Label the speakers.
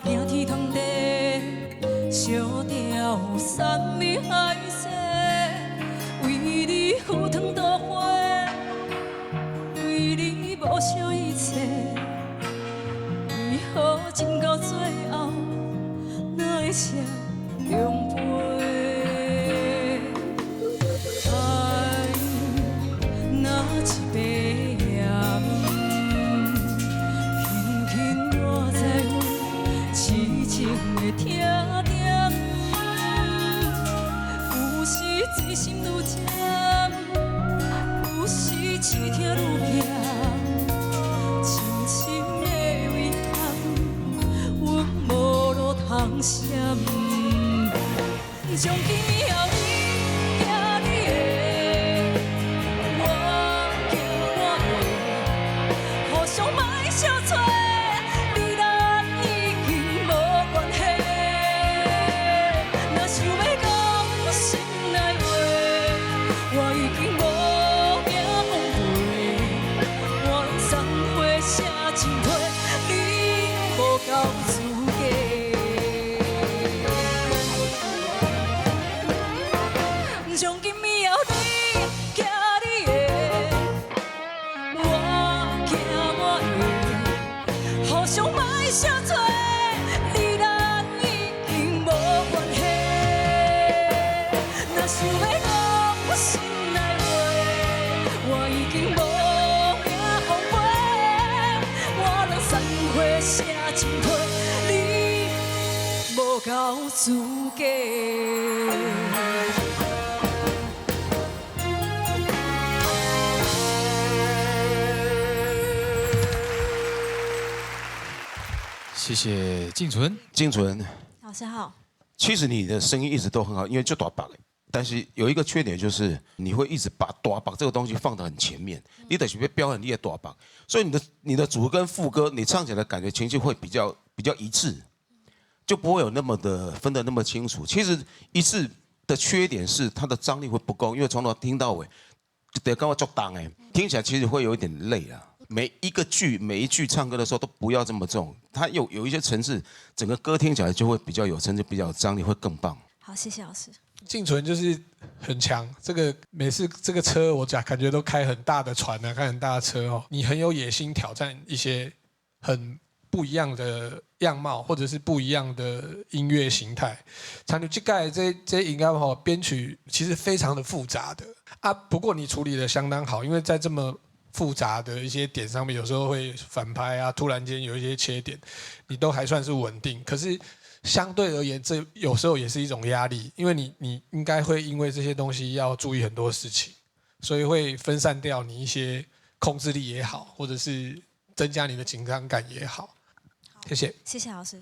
Speaker 1: 行天通地，燒掉山盟海誓，為你赴湯蹈火，為你無惜一切，為何情到最後，哪會這狼狽？愛若一塊鹽，輕輕抹在阮痴情的痛點。有時醉心愈甜，有時痴疼愈鹹，深深的遺憾，阮無路通閃。從今以後，你行你的，我行我的，互相莫相揣，你咱已經無關係。若想欲講心內話，我已經無命奉陪，我攏送花寫情批，你無夠資格。從今以後，你行你的，我行我的，互相莫相揣，你咱已經無關係。若想欲講心內話，我已經無命奉陪，我攏送花寫情批，你無夠資格。
Speaker 2: 謝謝靜純。
Speaker 3: 靜純，
Speaker 4: 老師好。
Speaker 3: 其實你的聲音一直都很好，因為就大白，但是有一個缺點就是你會一直把大白這個東西放得很前面，你得是要表演你的大白，所以你的主歌跟副歌，你唱起來的感覺情緒會比較一致，就不會有那麼的分得那麼清楚。其實一致的缺點是它的張力會不夠，因為從頭聽到尾，就得剛剛做檔哎，聽起來其實會有一點累啊。每一個句每一句唱歌的時候都不要這麼重，它有一些層次，整個歌聽起來就會比較有層次，比較有張力，會更棒。
Speaker 4: 好，謝謝老師。
Speaker 5: 靜純就是很強，這個每次這個車我講感覺都開很大的船啊，開很大的車哦。你很有野心，挑戰一些很不一樣的樣貌，或者是不一樣的音樂形態。像你這蓋這應該吼編曲其實非常的複雜的啊，不過你處理得相當好，因為在這麼複雜的一些點上面，有時候會反拍啊，突然間有一些切點，你都還算是穩定。可是相對而言，這有時候也是一種壓力，因為你應該會因為這些東西要注意很多事情，所以會分散掉你一些控制力也好，或者是增加你的緊張感也好。謝謝。
Speaker 4: 謝謝老師。